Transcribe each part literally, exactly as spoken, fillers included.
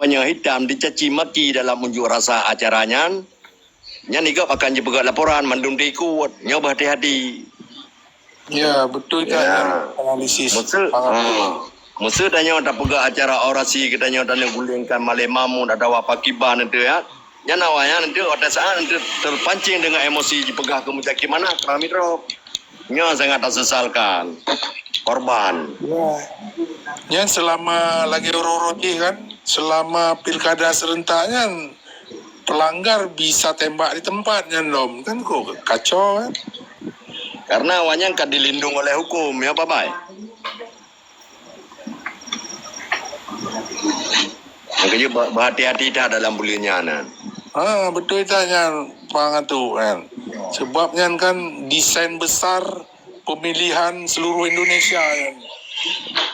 Panyang hitam dicaci maki dalam unjuk rasa acara nyan, nyan igop akan jipeugah laporan mandum diikut. Nyoe beuhati-hati. Ya, betul tak, ya, analisis. Maksud, Bang Abdul. Ha. Maksud tanyoe tapeugah acara orasi geutanyoe tanyoe gulingkan Malem Mahmud atawa Pakiban itu ya. Nyan awaknyan itu pada saat itu terpancing dengan emosi dipeugah ke mutaki mana kami drop. Nyoe sangat tasesalkan. Korban. Ya. Nyan selama lagi urus-urus jih kan, selama pilkada serentak nyan pelanggar bisa tembak di tempat nyan lom kan kok kacau kan. Karena awaknyan ka dilindung oleh hukum ya Babai. Makanya berhati-hati dah dalam bulan nyan. Ha, betul tak nyan Bang Atu kan. Sebab nyan kan desain besar pemilihan seluruh Indonesia kan.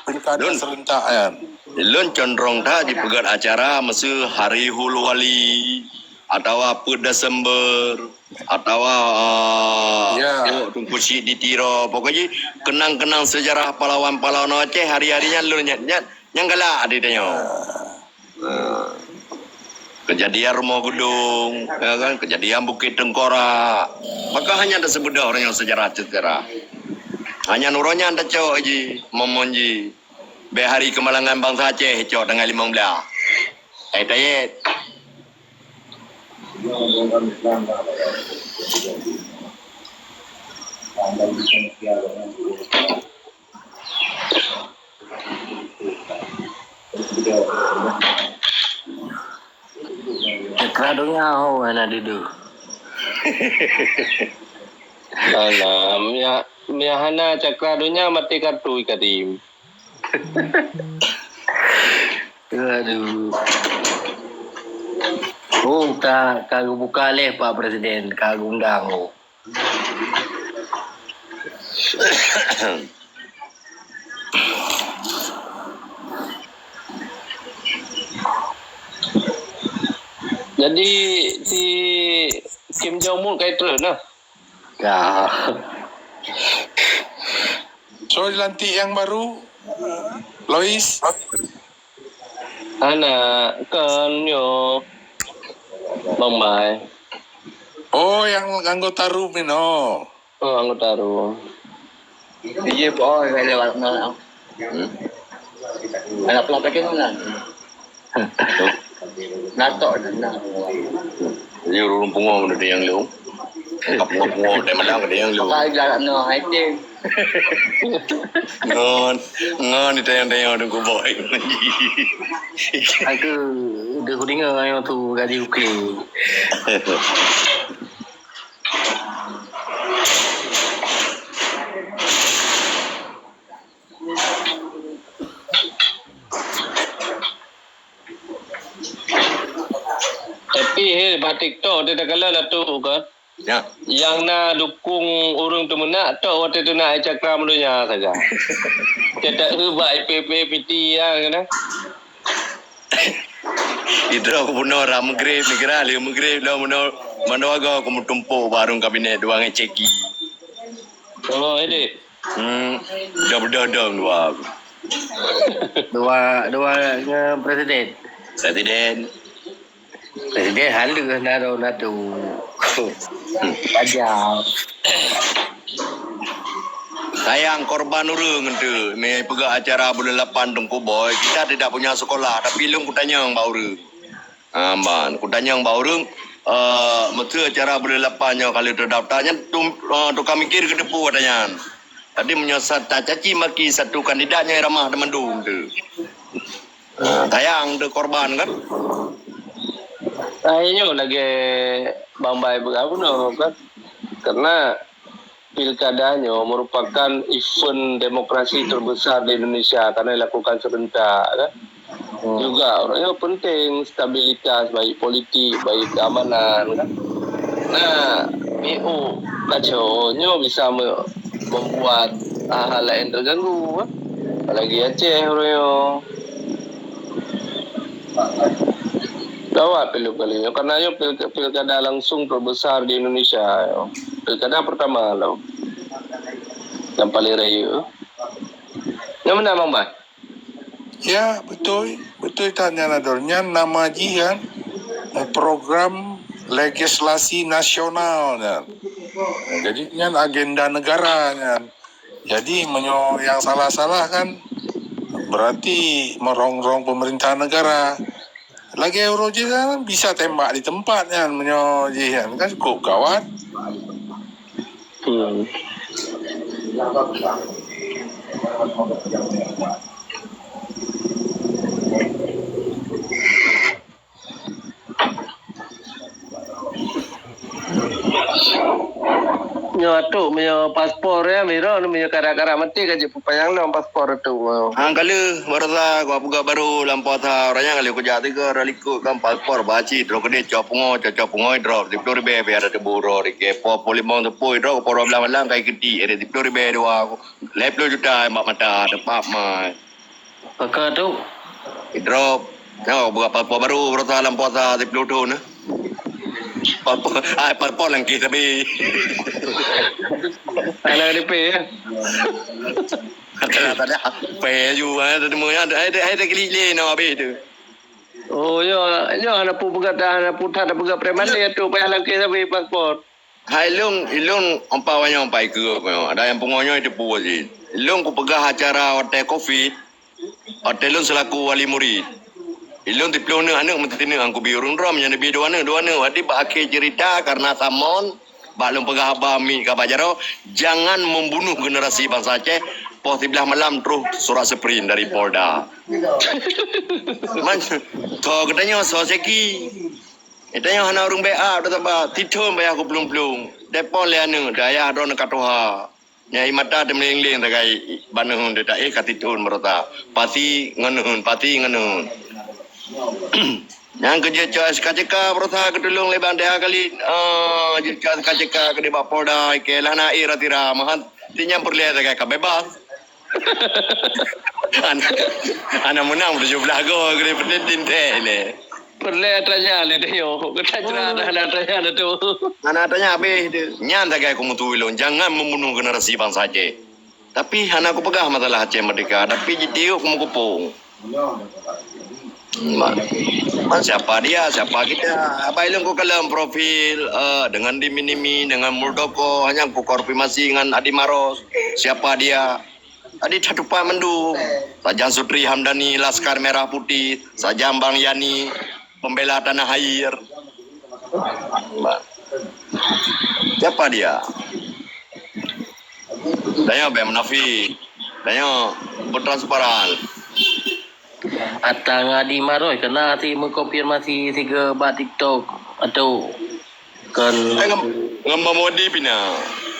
Pilkada serentak kan. Lôn condrong that jipeugét acara masa hari Hulu Wali atawa peuet Desember atawa uh, ya. Teungku Chik di Tiro. Pokoknya kenang-kenang sejarah pahlawan-pahlawan Aceh hari-hari nyan lôn nyat-nyat nyang galak di tanyoe. Kejadian Rumoh Gedong, ya kan? Kejadian Bukit Tengkorak. Maka hanya ada sebedah orang yang sejarah-sejarah. Hanya nuronya ada cok ji, momon ji. Bek hari kemalangan bangsa Aceh cok tanggal lima belas. Hai Tayet. Cakra donya ho hana dudu. Alah, mia, mia hana cakra donya mati kartu ikatim. Aduh. Oh, ka, ka geubuka leh Pak Presiden, ka geuundang oh. Jadi si Kim Jong Un kai treun nah. Ya. So dilantik yang baru, Lois? Hana kon nyoe Bang Bai. Oh, yang anggota room inoe. Oh, anggota room. Iya, boh, saya lewat malam. Hmm? Anak pelatih kan mana? Natok dah. Jadi ureueng pungo meunurot yang lu. Pungo-pungo teh malam ada yang lu. Apa jalan no hiding. Ngon, ngon ditayang-tayang dong kuboi. Aku udah kudengar yang tu gaji ukir. Tapi he bak TikTok dia dah kala lah tu kan. Ya. Yang na dukung ureueng tu meunak tok watèe tu na ai cakra meundonya saja. Cetak he bak I P P P T ya kena. Idroe ku bunoe ram Maghrib, neugara lheueh Maghrib lom bunoe, manoe agoe ku meutumpôk bak rueng kabinet dua ngon Ceki. Oh, edit. Hmm, dah beudôh dong dua. Dua, dua ngon presiden. Presiden. Presiden halus nado nado. Pajak. Sayang korban ureueng tu. Meupeugah acara bulan lapan Teungku Boy, kita tidak punya sekolah, tapi lôn kutanyong bak ureueng. Ha, ban. Kutanyong bak ureueng, eh, meuseu acara bulan lapan nyoe ka lheueh terdaftar nyan, tu, eh, tukang mikir keu teupeu watèe nyan. Tapi meunyoe sa-, tacaci maki satu kandidat nyoe ramah teumandum tu. Ha, sayang tu korban kan? Ah, inyoe lagèe Bang Bai peugah bunoe kan. Karena pilkada nyoe merupakan event demokrasi terbesar di Indonesia karena dilakukan serentak kan. Hmm. Juga orang nyoe penting stabilitas baik politik, baik keamanan kan. Nah, B O kacau nyoe bisa me-, membuat hal-hal lain terganggu kan. Apalagi Aceh orang nyoe. Gawat pilu kali nyoe karena nyoe pil-, pilkada langsung terbesar di Indonesia. Pilkada pertama lah. Yang paling raya. Yang mana Bang Bai? Ya, beutôi. Beutôi that nyan, Adol. Nyan nama jih kan, eh, program legislasi nasional nyan. Jadi, nyan agenda negara nyan. Jadi, meunyoe nyang salah-salah kan, berarti meurong-rong pemerintah negara. Lagèe uroe jih kan bisa tembak di tempat nyan, meunyoe jih kan, kan cukup gawat. Hmm. Nyoe tu, meunyoe paspor ya, Miro, meunyoe karak-karak maté ka jipeupanjang lom paspor tu. Hang ka lheueh, baroesa, ku peugah barô lam puasa, ureueng nyang ka lheueh kujak tiga, ureueng likot kan paspor, baci, terus keudeh cok pungo, cok, cok pungo, drop, siplôh ribèe, biar ada teubu, drop, dikeu, po, po limong, teupu, drop, po dua belas malam, kai keuti, ada siplôh ribèe dua, lhèe plôh juta, mak mata, teupap, mai. Pakon tu? Idrop. Nyoe buka paspor baru, baroesa lam puasa siplôh thôn, eh. Paspor, ai, paspor langkeh sabe. Alah, ada pay, ya? Ada, ada. Pay aju, eh, ada, ada, ada, ada klik lé, nama habis tu. Oh, ya, ya, ada pu peugah dah, ada pu that, ada peugah preman dia tu, payah langkeh sabe paspor. Hai lôn, ilôn empat wanyong empat ikeu nyoe. Ada nyang pungo nyoe teupeue cit. Ilôn kupeugah acara watèe covid, watèe lôn seulaku wali murid. Ilôn siplôh aneuk, aneuk meuteutineuk nyang kubi ureueng droe, meunyoe neubi dua aneuk, dua aneuk. Jadi bak akhé cerita, karena samon, bak lôn peugah haba miet ka bak jaroe, jangan membunuh generasi bangsa Aceh, poh siblaih malam troh surat sprint dari Polda. Man, tho geutanyoe soe seki. Geutanyoe hana ureueng backup, dah saba. Tithon payah kuplueng-plueng. Telepon lé aneuk, dayah droeneuh ka tuha. Nyan ie mata teumeuleng-leng sagai baneun teuta, eh, ka tithon baroesa. Pasi ngon neun, pasi ngon neun. Nyan keu jeuet cok S K C K baroesa geutulông lé Bang Deha Khalid. Ah, jeuet cok S K C K keudeh bak Polda, ikei lah na ie rati-rati. Mahan, ti nyan peureulèe sagai ka bebas. Hana, hana meunang tujoh blah gol keu Liverpool tintèe lé. Peureulèe tanya lé tanyoe. Kata cerah dah hana tanya dah tu. Hana tanya habéh tu. Nyan sagai kumeutuwi lôn, jangan membunuh generasi bangsa Aceh. Tapi hana kupeugah masalah Aceh Merdeka, tapi jitiuk keumeukupông. Man, man siapa dia, siapa kita? Abai lôn kukalon profil, eh, dengan Dimi-Nimi, dengan Muldoko, hanya kukonfirmasi dengan Adi Maros. Siapa dia? Tadi tatupat mandum. Sajan Sutri Hamdani, Laskar Merah Putih. Sajan Bang Yani, pembela tanah air. Ba-, siapa dia? Tanyoe bèk munafik. Tanyoe bertransparan. Ata ngon Adi Maros keunan si meukonfirmasi sigoe bak TikTok atau kon. Eh, ngon, ngon Bang Modi pih na.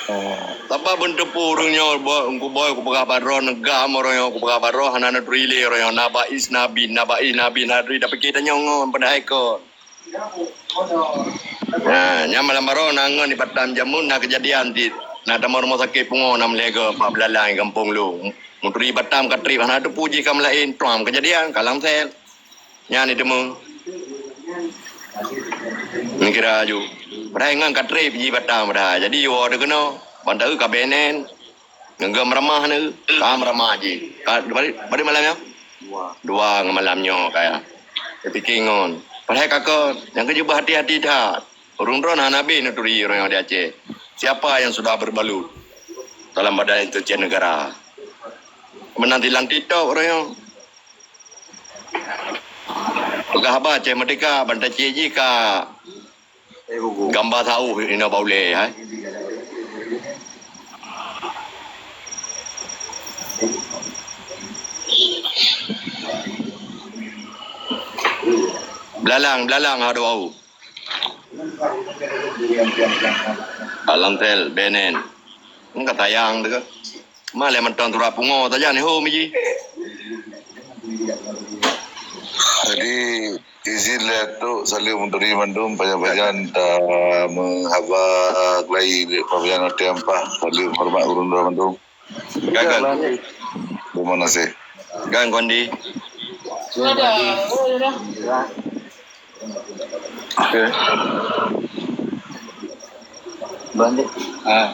Oh. Saba beutôi peue ureueng nyoe, boh, Teungku Boy, kupeugah bak droe, neugam ureueng nyoe, kupeugah bak droe, hana neuturi lé ureueng nyoe, na Baiis, na Bin, na Baiis, na Bin, na Bin, tapi kita nyoe ngon padahai kon. Nah, nyan malam baroe na ngon di Batam jameun na keujadian di, na tamong rumoh sakét pungo na meuligoe bak Beulalang gampông lôn. Meuturi Batam ka trép hana teupeue jih ka meulaén, tuang keujadian ka langsel. Nyan iteumeung. Neukira aju. Padahai ngon ka trép jih Batam padahai. Jadi, woe teuh keunoe, ban taeu ka B N N. Ngon geuh meuramah neu, ka meuramah jih. Ka, bari, bari malam nyoe? Dua. Dua ngon malam nyoe kaya. Tapike ngon. Padahai ka kon, nyang keuh jeuet beuhati-hati that. Ureueng droe hana habéh neuturi ureueng nyoe di Aceh. Siapa yang sudah berbalut dalam Badan Intelijen Negara? Meunan silang TikTok ureueng nyoe. Peugah haba Aceh Merdeka, ban tacit jih ka gamba sauh inoe bak ulèe, hai. Beulalang, Beulalang, adoe. Alang tel, B N N. Engka tayang teuka. Ma lé mantong surat pungo sajan hom jih. Jadi, izin lé Datuk, saleuem meuturi mandum, pajan-pajan tameuhaba keulayi lé pajan watèe ampah. Saleuem horeumat gurundua mandum. Gagal. Terima kasih. Gan Kondi. Okey. Balik. Ah.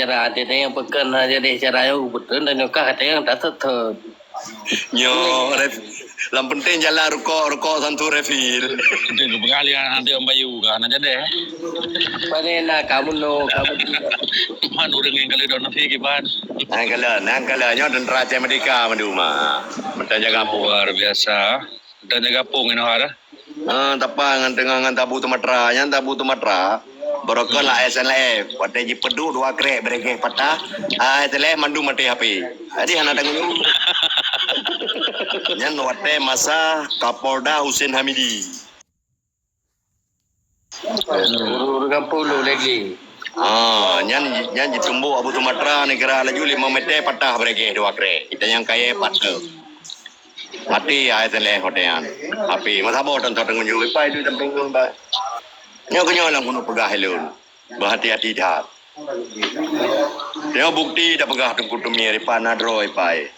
cara até nyang peukon hana jadi cara nyang beutôi dan nyang kah até nyang tatot-tot. Nyoe, ref-, lam penting jalan rukok, rukok santu refill. Itu peugah lé até Om Bayu ka hana jadi. Pane na kamu no, kamu. Man ureueng nyang kali don nasi kiban. Nang kala, nang kala nyoe tentara Aceh Merdeka mandum ah. Mantap jaga pun. Luar biasa. Dan jaga pun ngon hara. Ah, tapa ngon teungoh ngon tabu Sumatra. Nyan tabu Sumatra. Barokon lah S L F. Watèe jipeuduek dua krek beureuguih patah. Ah, S L F mandum maté H P. Jadi hana tanggong jaweueb. Nyan watèe masa Kapolda Husein Hamidi. Ureueng-ureueng gampông lôn lagèe. Ah, nyan, nyan jitumbok Abu Sumatra neugara laju limong meter patah beureuguih dua krek. Kita nyang kayèe patah. Maté ai teuléh hotean. Tapi masa boh teuntèe teungoh jeuet pai duek dampéng lôn bai. Nyoe keunyoe lam keuneuk peugah lôn. Beuhati-hati that. Nyoe bukti tapeugah Teungku Tumie dipat na droe pai.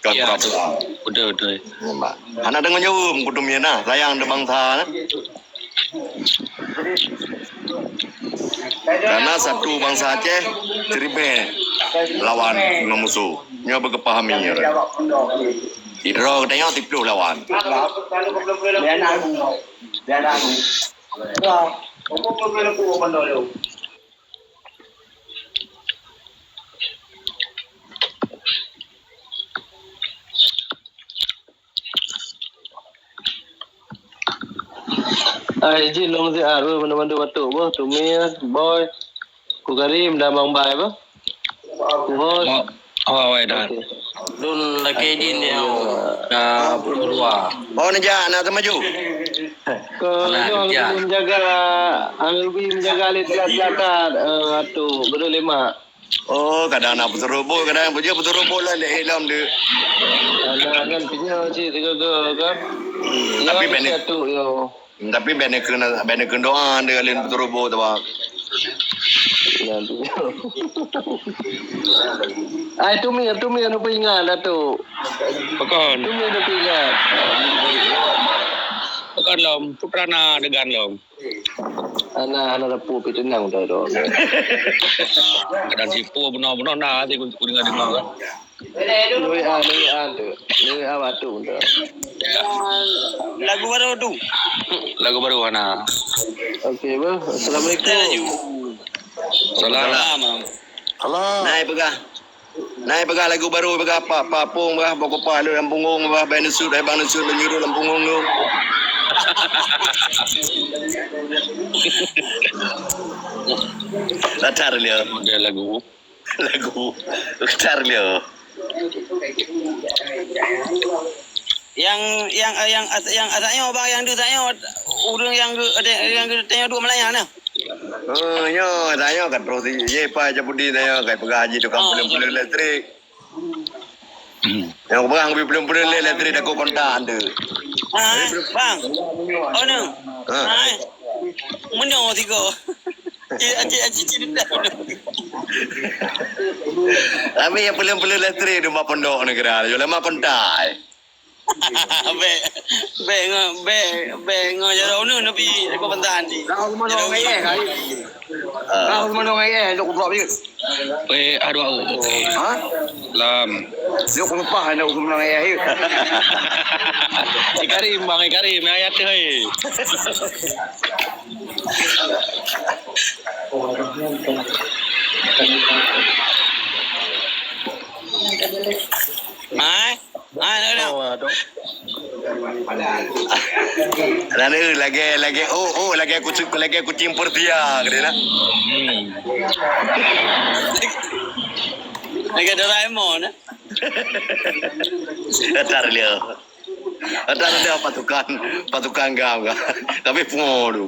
Kon pura-pura. Betul, betul. Nampak. Hana deungon jaweueb Teungku Tumie nah, sayang di bansa nah. Karena satu bansa Aceh, siribèe lawan ngon musoh. Nyoe beugeupahami nyoe. Sidroe geutanyoe siplôh lawan. Ai jih lôn siat weh, bantu-bantu batuk boh, Tumie, Boy, Ku Karim dan Bang Bai boh. Ku Hos. Awai-awai dah. Okey. Lôn lakèe jih nyang ka peureulua. Oh, neujak aneuk teumaju. Keu nyoe, Angel Bi menjaga, Angel Bi menjaga lé teulat-teulat, eh, atu, beudôh lé mak. Oh, kadang na peuseurubot, kadang peujeuet peuseurubot lah lé ilom deuh. Alah, kan peue nyoe cit sigoe-goe kan. Tapi bèk atu yo. Tapi bèk neukheun, bèk neukheun doa deuh lé peuseurubot tu, Bang. Ai, Tumie, Tumie, neupeuingat dah tu. Pakon? Tumie neupeuingat. Pakon lom, putra na degan lom. Hana, hana teupeu pih teunang dah tu. Kadang sipue bunoe-bunoe na hase ku, ku deungoe-deungoe kan. Lui ah, lui ah tu. Lui ah batu tu. Lagu baru tu. Lagu baru hana. Okey, beuh. Assalamualaikum. Salam. Salam. Salam. Nai peugah. Nai peugah lagu baru, peugah Pak, Pak Pong, peugah Bok Kupa, lôn lam punggong, peugah Bang Nusut, hai Bang Nusut, lôn nyuruh lam punggong tu. Latar dia. Dia lagu. Lagu. Latar dia. Nyang, nyang, nyang, nyang asak nyoe, bang, nyang deuh asak nyoe, ureueng nyang geu-, nyang geutanyoe duek meulayan na. Oh, nyoe, tanyoe ka troh si, ye, Pak Japudi tanyoe ka peugah haji tukang peuleueng-peuleueng elektrik. Hmm. Nyang peugah peuleueng-peuleueng elektrik takot kontak tu. Ha, bang. Oh, no. Ha. Ha. Meunoe sigoe. Cik, cik, cik, cik, cik. Tapi nyang peuleueng-peuleueng elektrik di bak pondok neugara, yo lama kontak. Bèk, bèk ngo, bèk, bèk ngo jaroe uneuen tapi aku pesan di. Kau mana orang kaya? Kau mana orang kaya? Untuk kau ni. Weh, aduh, aku. Ha? Lam. Dia aku lupa ada aku mana orang kaya. Ikarim, bang, Ikarim, ayat tu, hei. Hai, hai, nak, nak. Dan eh, lagèe, lagèe, oh, oh, lagèe kucing, lagèe kucing Persia, kata dia. Hmm. Lagèe Doraemon, eh? Datar dia. Datar dia pasukan, pasukan gam kan. Tapi pungo tu.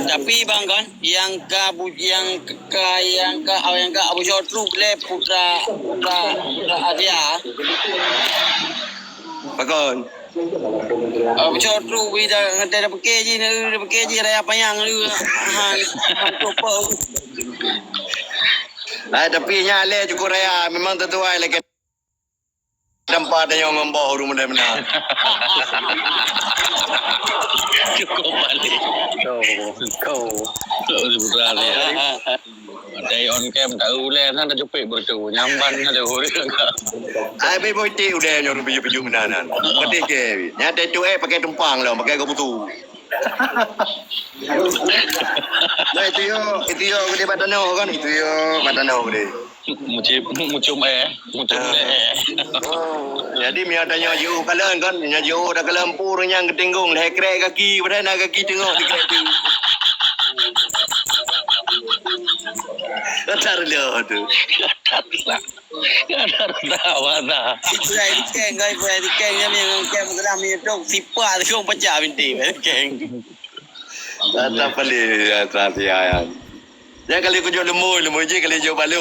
Tapi bang kan, yang ka bu-, yang ka, yang ka, yang ka Abu Syotru lé putra, putra, putra Asia. Pakon? Abu Syotru bida ngetai dah pakai ji, dah pakai ji raya panyang tu. Han, han tu apa? Ah, tapi nya lé cukup raya, memang tertuai lagi. Dampa tanyong ngon boh ureueng muda meunan. Cukup balik. Kau, kau. Kau sebenarnya. Ada on cam tak uleh sana dah jepit bertu. Nyamban ada ureueng. Ai be boh itik udeh nyoe piju-piju meunan nan. Pati ke. Nyata tu eh pakai tumpang lah, pakai kebutu. Nah, itu yo, itu yo gede bak tanoh kan, itu yo bak tanoh gede. Mucum, mucum eh, mucum eh. Oh, jadi mia tanya jiôh kalon kan, mia jiôh dah kalon pur nyang geutinggong lhèe krek kaki, padahai na kaki teungoh di krek tu. Katar lo tu. Katar lah. Katar tawa dah. Ibrahim Keng, Ibrahim Keng, nyang keng geram itu sipa tu pecah binti Keng. Katar paling ya, ya. Jangan kali kujok lemui, lemui je kali jok balu.